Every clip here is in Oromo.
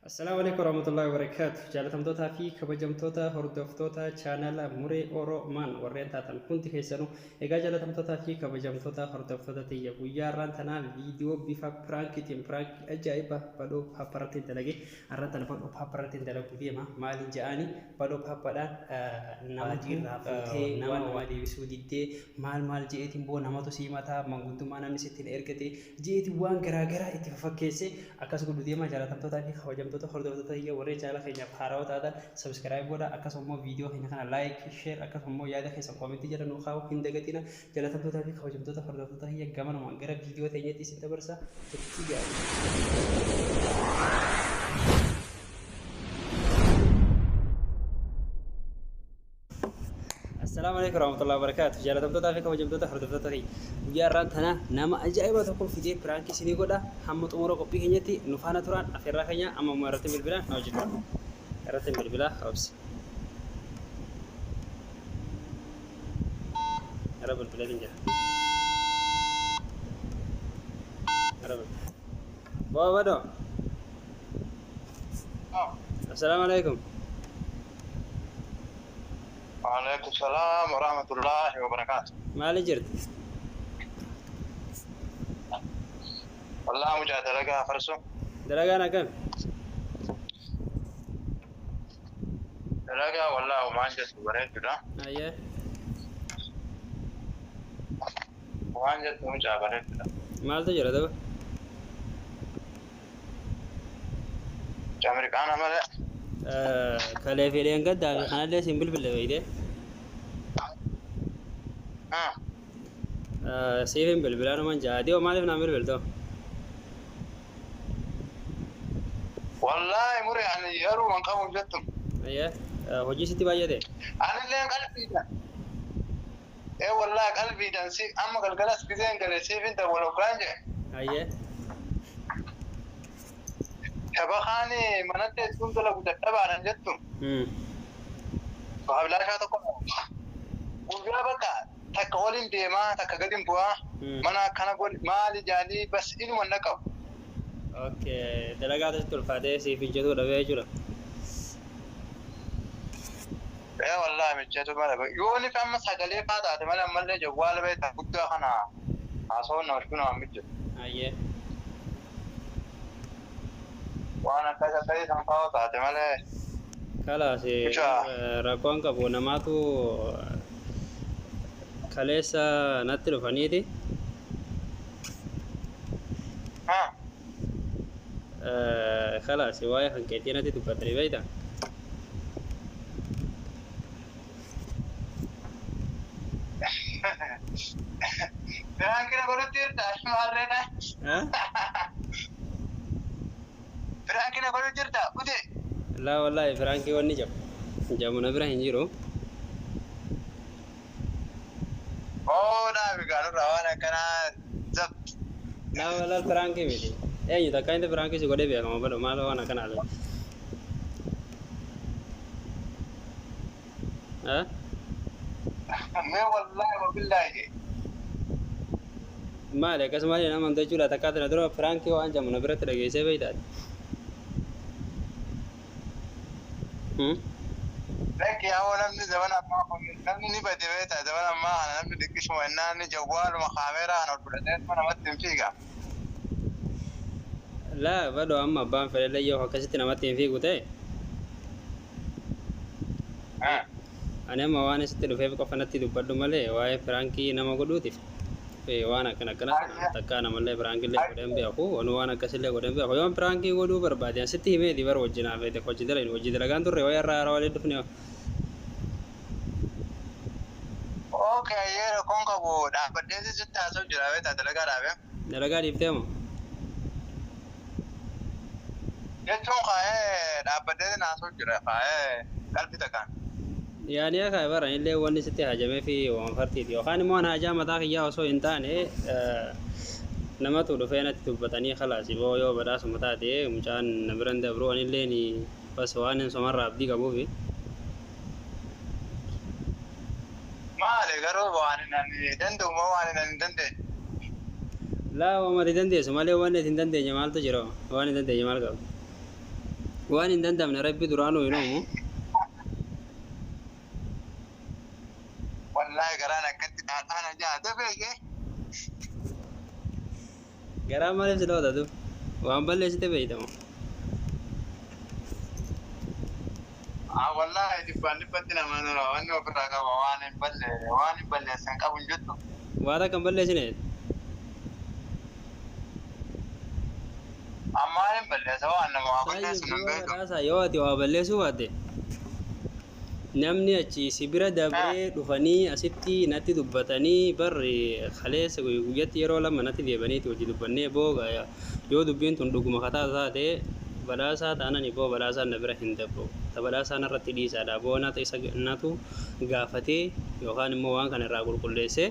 Assalaamu alaikum warahmatullahi wabarakatuh. Jaalatamtootaa fi kabajamtoota hordoftoota chaanala Muree Oromaan warreen taatan hundi keessanuu, egaa jaalatamtootaa fi kabajamtoota hordoftoota tiyya, guyyaa har'aan tanaa viidiyoo bifa piraankiitiin, piraankii ajaa'iba Badhoo Paapparrattiin dalage. Har'aan tana Badhoo Paapparrattiin dalagu deema. Maaliin ja'aani, Badhoo Paappaadhaan nama irraa fuutee nama waa deebisuu diddee, maal maal je'eetiin, boo namatu sii mataa manguddummaa namni sitti hin ergate je'eetiin waan garaagaraa itti fafakkeessee akkas godhu deema. Jaalatamtootaa fi kabajamtoota hordoftoota kiyya, warreen chaanala keenyaaf haarawaa taatan subscribe godha, akkasuma immoo viidiyoo keenya kana like, share, akkasuma immoo yaada keessan koomentii jala nuu kaa'uu hin dagatina. Jaalatamtootaa fi kabajamtoota hordoftoota kiyya, gamanumaan gara viidiyoo teenyatti isin dabarsa. Turtii gaarii. Assalaamu alaikum warahmatullahi wabarakatuh. Jaalatamtootaa fi kabajamtoota hordoftoota kiyya, guyyaa har'aan tana nama ajaa'iba tokko fidee piraankii isinii godha. Hamma xumura qophii keenyatti nu faana turaan afeerraa keenya. Amma immoo irratti bilbilaa na hojjetu. Irratti bilbilaa, obsi. Irra bilbileetiin jira. Irra bilbila. Boo badoo. Assalaamu alaikum. Waalaikum salaam wa rahmatullahi wa barakaatu. Maali jirti? Wallaahi mucaa, dalagaa farsoo. Dalagaan akkam? Dalagaa wallaahi waan jettu bareedduudha. Ayyee. Waan jettu mucaa bareedduudha. Maaltu jira daba? Mucaa mirqaana malee. Kalee fedheen gaddaa fi kanallee siin bilbille beeyte. Siif hin bilbilaa numan ja'a. Diyoo, maaliif naan bilbiltoo? Wallaahi mure, ani yeroo man qabu jettu. Ayyee. Hojii sitti baay'ate. Anillee qalbiidhaan. Ee wallaahi qalbiidhaan si amma galgalas giseen galee siif hin ta'u hoggaan jedhe. Ayyee. Shabakaan manatti hedduun dalagu dadhabaadhaan jettu. Bilaashaa tokko guyyaa bakka takka oliin deemaa, takka gadi bu'aa, mana akkana godhi maali jaalii bas inuma na qabu. Okay. Dalagaa sitti ulfaatee siif hojjetuu dhabee jechuudha. Ee wallaahi mijjatu mala yoo ni amma sagalee faa taate malee, ammallee jawwaala beektaa guddaa kana haasawwan nama hedduu nama mijjatu. Ayyee. Waan akkas akkasii san fa'aa taate malee. Kalaas Mucaa. rakkoon qabu, namaatu kaleessa natti dhufaniiti. Haa. Kalaas waa'ee hanqeetii natti dubbatanii beektaa? Piraankina godhutti jirta maalreedha? Piraankina godhu jirta ute? Laa wallaahi, piraankii wanni jabu jabu na bira hin jiru. Oo, dhaabi gaanurraa waan akkanaa zabt. Laa wallaahi, piraankii miti. Eenyu takka inni piraankii si godhee beekama badhu maal waan akkanaa ta'e? Mee wallaahi wabillaahi. Maali akkasuma nama jechuudha, takkaa tana dura piraankii waan jamu na biratti dhageessee beektaati? Lakki yaa, namni zamana ammaa kun namni ni bade beektaa, zamana ammaa kana namni dhiqqishuma innaan ni jawwaaluma kaameeraa kana ol fudhatee namatti hin fiiga. Laa badoo, amma abbaan fedhellee yoo akkasitti namatti hin fiigu ta'e, ani amma waan isitti dhufeef qofa natti dubbadhu malee, waa'ee piraankii nama godhuutiif waan akkana akkana kana takkaa namallee piraankillee godheen beeku, waan waan akkasillee godheen beeku. Yoon piraankii godhuu barbaade asitti himeeti bar, wajjin hafeete hojii dalagne, hojii dalagaan turre wayii irraa haaraa waliin dhufne. Okay, yeroo kun qabu dhaabbadhee sitti haasa'u jira beektaa, dalagaa dhaabee. Dalagaa dhiiftee moo? Jechuun kaa'ee dhaabbadhee haasa'u jira kaa'ee qalbii takkaan. Yaani akka bara illee wanni sitti hajamee fi waan fartiiti yookaan immoo hajaa mataa kiyyaa osoo hin taane, namatu dhufee natti dubbatanii, khalaas boo yoo badhaasuma taate mucaan na biran dabru, anillee ni bas waan hin somarraa abdii qabuufi. Maali garuu, waan ani danda'u moo waan ani hin dandeenye? Laa, waan ati dandeessu malee waan ati hin dandeenye maaltu jira? Waan hin dandeenye maal qabu? Waan hin danda'amne rabbi duraanuu hin uumu. Wallaahi garaan akkatti dhaadhaana jaate beekee. Garaa maaliif si dhootatu? Waan balleessite beeytamu. Ah, wallaahi dhibbaan dhibbatti namaa nura wanni ofirraa qaba waan hin balle waan hin balleessan qabu hin jettu. Waan akka hin balleessine. Ammaan hin balleessa waan nama waa balleessu hin beeku. Badhaasa yoo ati waa balleessuu baatte namni achi si bira dabree dhufanii asitti natti dubbatanii barri kaleessa guyyatti yeroo lama natti deebaniiti hojii dubbannee booga yoo dubbiin tun dhuguma kataa taate badhaasaa taanani boo badhaasaan na bira hin dabru ta badhaasaa narratti dhiisaadha boo nata isa natu gaafatee yookaan immoo waan kana irraa qulqulleessee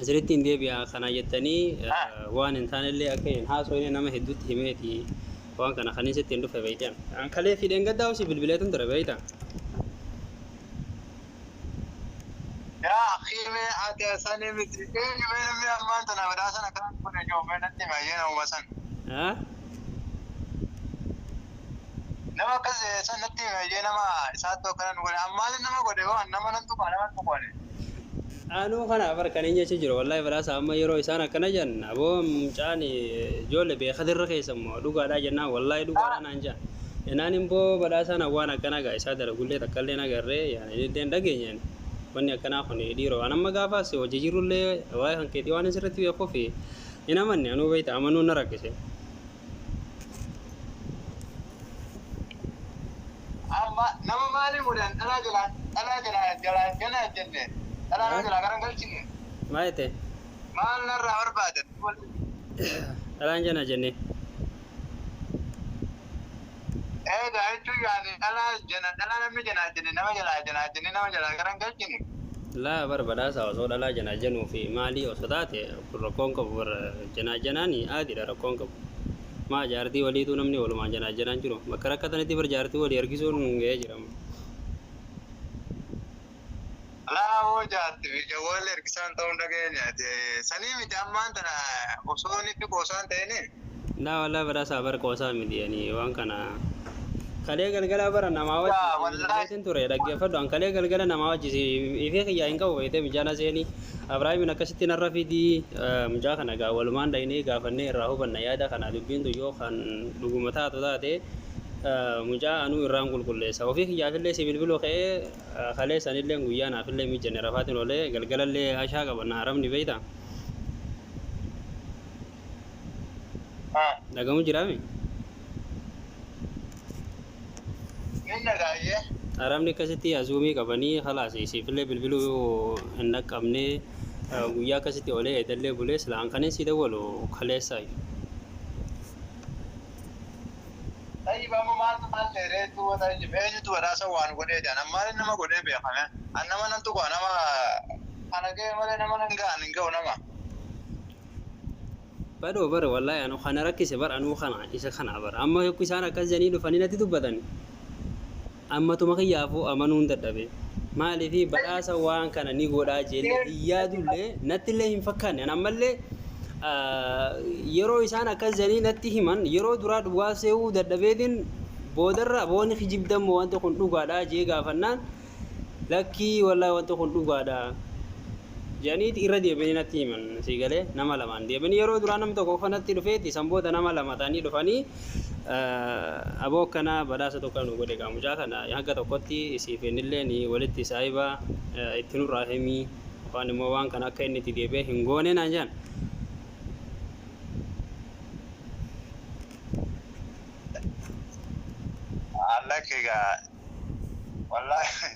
asirratti hin deebi'a kana jettanii waan hin taanellee akka hin haasofne nama hedduutti himeeti waan kana kanin sitti hin dhufe beeytan. Kalee fi dheengaddaa osii bilbileetun ture beeyta. Yaa akhi mee ati asanii miti eenyu mee namni ammaan tana badhaasan akkana godhe jiru mee natti hima ayyee nama san. Nama akkas san natti hima ayyee nama isaatti akkana nu godhe ammaan nama godhe waan nama nan tuqa nama tuqane. Anuu kana bar kan hin jecha jiru wallahi badhaasa amma yeroo isaan akkana jedhan aboo mucaan ijoollee beekatirra keessa immoo dhugaadhaa jennaan wallahi dhugaadhaa naan jedhan. Enaan immoo badhaasaan waan akkanaa gaa isaa dalagullee takkallee nagarree yaani illee dhageenyaan wanni akkanaa kun dhiiroo waan amma gaafaas hojii jirullee waa'ee kan keetii waan asirratti beekuuf hin amanne anuu beekta amanuun na rakkise. Amma nama maaliin godhan dhalaa jalaan dhalaa jalaan jalaan jala jenne dhalaa nama jalaa garan galchine Maal jette? Maal narraa barbaadan? Dhalaan jana jenne. Egaa jechuun yaani dhalaa jana dhalaa namni janaa jenne nama jalaa janaa jenne nama jalaa garan galchine. Laa bar badhaasa osoo dhalaa janaa jennuu fi maalii osoo taate kun rakkoon qabu bar janaa janaani aadiidha rakkoon qabu. Maa jaartii waliituu namni walumaan janaa janaan jiru bakka rakkatanitti bar jaartii walii ergisuun ga'ee jira. Laa hoo jaarti fi jawwaalli ergisaan ta'uun dhageenyaati. Sanii miti ammaan tana osoo inni fi qoosaan ta'ini. Laa wallaa badhaasa bar qoosaa miti yani waan kana kalee galgala bara namaa Yaa wajji wallaahi. bilbileetiin ture dhaggeeffadhu an kalee galgala namaa wajji ifee kiyyaa hin qabu beektee mijaana seenii Abraahimin akkasitti narra fidii mucaa kana gaa walumaan dhaynee gaafannee irraa hubanna yaada kana dubbiin tun yoo kan dhuguma taatu taate mucaa anuu irraan qulqulleessa ofii kiyyaafillee si bilbiluu ka'ee kalee sanillee guyyaa naafillee mijanne rafaatiin oolee galgalallee ashaa qabanna haramni beeyta dhagamu jiraami. Inni dhagaayyee. Haramni akkasitti azuumii qabanii halaas isiifillee bilbiluu hin dhaqqabne guyyaa akkasitti oolee eedallee bulee silaan kanin si dawwalu kaleessaayu. Tayyib amma maaltu maal dheereetu tayyib eenyutu badhaasa waan godhee jedhan ammaan nama godhee beekame. An nama nan tuqa nama ana ga'e malee nama nan ga'an hin ga'u nama. Badoo bara wallahi anu kana rakkise bar anuu kana isa kana bara amma yokku isaan akkas jedhanii dhufanii natti dubbatan ammatuma kiyyaafuu amanuun dadhabe maaliifi badhaasa waan kana ni godhaa jennee hin yaadullee nattillee hin fakkaanne an ammallee yeroo isaan akkas jedhanii natti himan yeroo duraa dhugaa se'uu dadhabeetiin boodarra boonni kijibdammoo wanti kun dhugaadhaa jee gaafannaan lakkii wallahi wanti kun dhugaadhaa jedhaniiti irra deebi'anii natti himan si galee nama lamaan deebi'anii yeroo duraa namni tokko qofa natti dhufeeti san booda nama lama ta'anii dhufanii aboo akkanaa badhaasa tokko nu godhe gaa mucaa kana hanga tokkotti isiif innillee ni walitti saahiba itti nurraa himii yookaan immoo waan kana akka inni itti deebi'ee hin goone naan jedhan. Allakki egaa wallaahi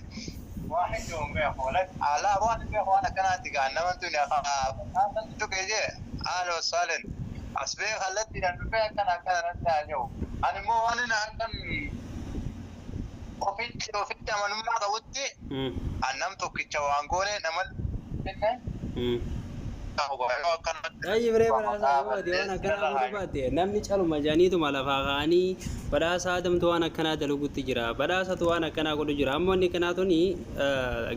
waan hedduu hin beeku alaa waan hin beeku waan akkanaatti gaa nama tuni afaan tuqee jee haala wasaalen as bee kallattiidhaan dhufee akkana akkana natti haa jiru. Ani immoo waan inni akkan ofitti ofitti amanummaa qabutti an nam tokkicha waan goone nama Taayii biree badhaasaa yoo ati waan akkanaa godhu baatte namni caluma jedhaniituma lafaa ka'anii badhaasaa adamtu waan akkanaa dalagutti jira badhaasatu waan akkanaa godhu jira amma inni kanaa tuni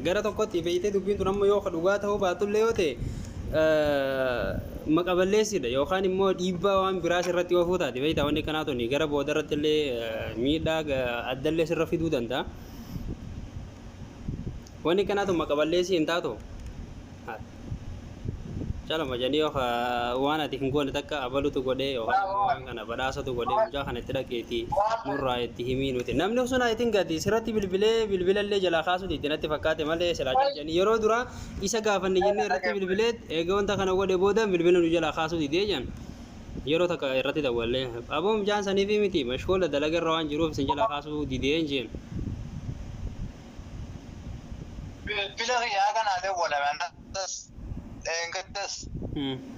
gara tokkotti beeytee dubbiin tun amma yoo dhugaa ta'uu baatullee yoo ta'e Maqaballeessidha yookaan immoo dhiibbaa waan biraa sirratti oofuu taate beektaa wanni kanaa tuni gara booda irratti illee miidhaa addallee sirra fiduu danda'a. Wanni kanaa tun maqaballeessii hin taatu. Calama jedhanii yoo waan ati hin goone takka abalutu godhee yookaan immoo waan kana badhaasatu godhee mucaa kana itti dhaqeeti nurraa itti himii nuti. Namni sun ayitiin gadi sirratti bilbilee bilbilallee jalaa kaasuti itti natti fakkaate malee silaa jedhanii yeroo duraa isa gaafanne jennee irratti bilbilee eega wanta kana godhe booda bilbila nu jalaa kaasuu didee jedhan. Yeroo takka irratti dawwallee aboo mucaan saniifi miti mashgoola dalaga irra waan jiruuf isin jalaa kaasuu didee hin jeen. Bilbila kiyyaa kanaa dawwalame annas dheengaddas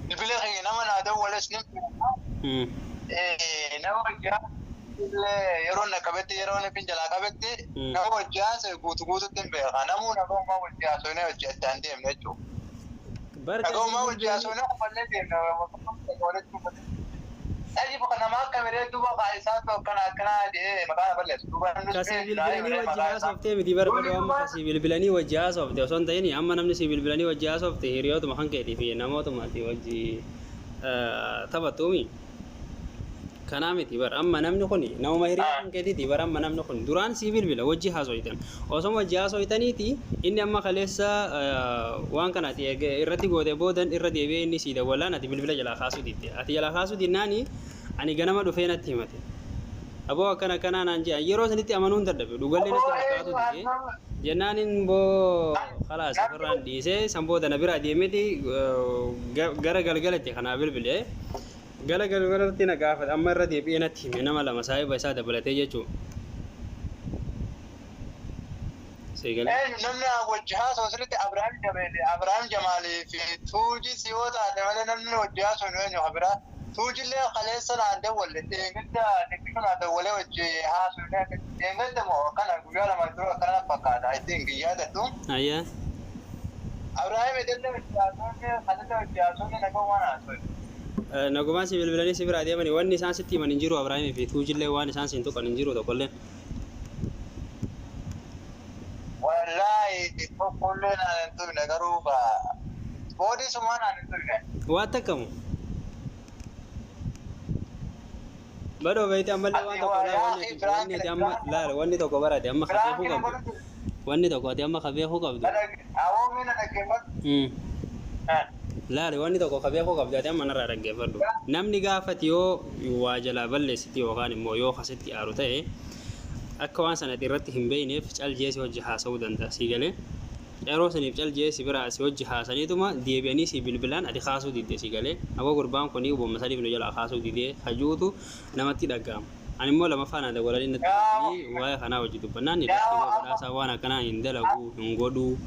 bilbila kiyya nama naa dawwales ni nama hojjaa illee yeroo na qabetti yeroo inni jalaa qabetti nama hojii haasa'e guutu guututti hin beeka. Namuu nagaumaa hojii haasa'e hojii addaan deemne jechuudha. Nagaumaa hojii haasa'e qofallee deemne walitti uffate. Aji bakka namaa akka miree duuba kaa'isaa akkana akkanaa jedhee maqaa na balleessu. Duuba Kasii bilbilanii wajji haasoftee miti barbaadu amma kasii bilbilanii wajji haasofte osoo hin ta'in amma namni si bilbilanii wajji haasofte hiriyootuma kan keetii fi namootuma ati wajji taphattuumi. Kanaa miti bar amma namni kun namuma hiriyaa kan keetiiti bar amma namni kun duraan si bilbila wajji haasoytan osoo wajji haasoytaniiti inni amma kaleessa waan kana ati irratti goote boodan irra deebi'ee inni si dawwalaan ati bilbila jalaa kaasuu didde ati jalaa kaasuu dinnaani ani ganama dhufee natti himate. Aboo akkana akkanaa naan jedhan yeroo sanitti amanuun dadhabe dhugallee natti fakkaatu dide jennaanin boo khalaas ofirraan dhiisee san booda na biraa deemeti gara galgalatti kanaa bilbilee gara galgalatti na gaafate amma irra deebi'ee natti hime nama lama saahiba isaa dabalatee jechuudha. Seegalee. Namni wajji haasa'u sirriitti Abiraam Jabeele Abiraam Jamaalii fi Tuujii si yoo taate malee namni wajji haasa'u nu eenyu biraa Tuujillee kaleessa naan dawwalle dheengadda xixiqqoo naan dawwalee wajji haasa'u dheengadda moo akkana guyyaa lama dura akkana fakkaata ittiin guyyaa dadhu. Ayyaa. Abiraam edellee wajji haasa'u kaleessa wajji haasa'u nagaa waan haasa'u. Nagumaan si bilbilanii si biraa deemanii wanni isaan sitti himan hin jiru Abiraamii fi Tuujillee waan isaan siin tuqan hin jiru tokkollee. Wallaahi tokkollee naan hin tuqne garuu boodii sumaa naan hin tuqne. Waan takkamu. Badoo beekte ammallee waan tokko wanni ati amma laala wanni tokko barate amma kabeekuu qabdu. Wanni tokko ati amma kabeekuu qabdu. Laali wanni tokko kabeekuu qabdu ati amma narraa dhaggeeffadhu. Namni gaafati yoo waa jalaa balleessiti yookaan immoo yoo kasitti aaru ta'e akka waan sanatti irratti hin beekneef cal jeesi hojii haasa'uu danda'a sii galee. Yeroo saniif cal jeesi biraa si hojii haasaniituma deebi'anii si bilbilaan ati kaasuu didde si galee. Aboo gurbaan kun uumama sadiif nu jalaa kaasuu didee hajuutu namatti dhaga'ama. Ani immoo lamaffaa na dawwalanii natti himanii waa'ee kanaa hojii dubbannaan ni badhaasaa waan akkanaa hin dalagu hin godhuu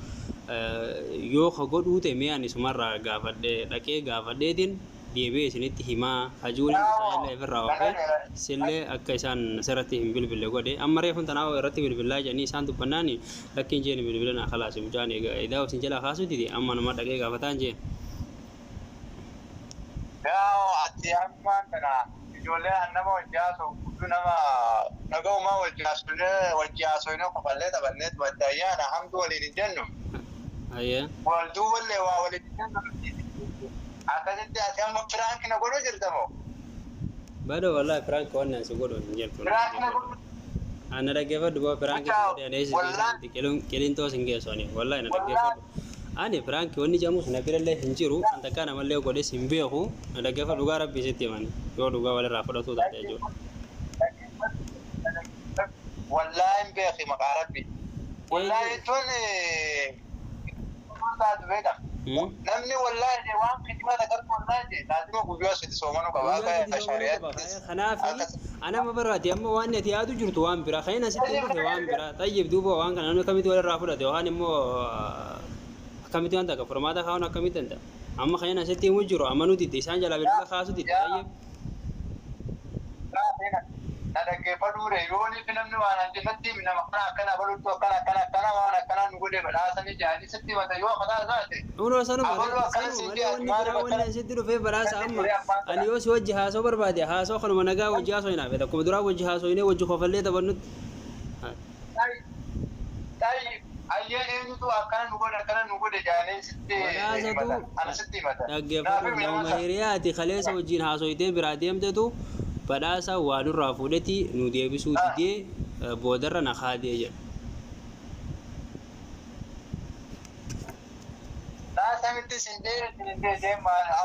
yoo ka godhuu ta'e mee ani sumarraa gaafadhee dhaqee gaafadheetiin deebi'ee isinitti himaa hajuun isaa illee ofirraa oofee sillee akka isaan sirratti hin bilbille godhe amma reefuun tanaa irratti bilbilaa jedhanii isaan dubbannaan lakkiin jeen bilbila naa kalaasi mucaan egaa idaa isin jalaa kaasuu dide amma nama dhaqee gaafataan jeen. Yaa ati ammaan kana ijoollee nama wajji haasa'u guutuu nama nagaumaa wajji haasa'u wajji haasa'u qofallee taphannee madda ayyaana hamtu waliin hin jennu. Ayyaa. Wal duuballee waa waliin hin jennu. Akkasitti ati amma piraanki na godhuu jirta moo? Badoo wallahi piraanki waan si godhu hin jirtu. Piraanki na godhu. Ana dhaggeeffadhu boo piraanki si godhe ani eessi qilintoo sin geessu ani wallahi na dhaggeeffadhu. Ani piraanki wanni jedhamus na birallee hin jiru an takkaa namallee godhes hin beeku na dhaggeeffadhu dhugaa rabbii sitti himani yoo dhugaa walirraa fudhatuu taate jechuudha. Wallahi hin beeki maqaa rabbi. Wallahi jechuun taatu beekama. Namni wallahi waan kijibaa takkatti wallahi jee laazima guyyaa sadi soomanuu qaba akka shari'aattis. Kanaaf ana amma barbaade amma waan ati yaadu jirtu waan biraa kan asitti dhufe waan biraa tayyib duuba waan kana namni akkamitti walirraa fudhate yookaan immoo akkamitti waan takka furmaata kaa'uun akkamitti danda'a. Amma kan asitti himu jiru amanuu didde isaan jalaa bilbila kaasuu didde tayyib. Na dhaggeeffadhuure yooniif namni waan hanjifatti nama kana akkana baluutu akkana akkana akkana waan akkana nu godhe badhaasanii jedhanii sitti himata yoo akkanaa taate. Unoo sanuma malee wanni biraa wanni asitti dhufee badhaasa amma ani yoo si wajji haasoo barbaade haasoo kanuma nagaa wajji haasoo hin hafe akkuma duraa wajji haasoo hin wajji kofallee taphannutti. Tayyib Hayyee, eenyutu akkana nu godhe, akkana nu godhe jaanii sitti himatan? Ana sitti himatan. Dhaggeeffatu, nama hiriyaati kaleessa wajjin haasoyitee biraa deemtetu badhaasa waa nurraa fuudheti nu deebisuu didee boodarra na kaadee jedha. Dhaasamitti sin deebisee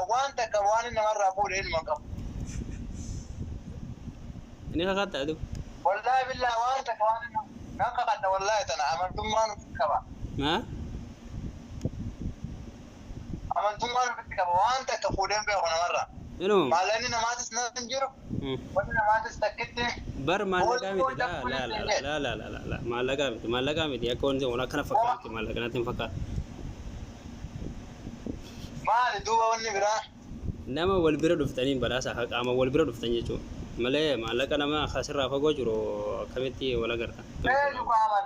waan takka waan namarraa fuudhe ilma qabu. Inni kakatta adu. Wallaahi billaa, waan takka waan nan kakadha, wallaahi tana amantummaan ofitti qaba. Maa? Amantummaan ofitti qaba, waan takka fuudheen beeku namarraa. Inuma. Maallaqni namaatis nan jiru. Wanni namaatis takkitti. Bar maallaqaa miti, laa laa laa laa laa laa laa, maallaqaa miti, maallaqaa miti, akka wanti waan akkana fakkaatu maallaqa natti hin fakkaatu. Maali duuba wanni biraa? Nama wal bira dhuftaniin badhaasa qaama wal bira dhuftan jechuudha. Malee maallaqa nama asirraa fagoo jiru akkamitti wal agarta? Eenyu qaaman?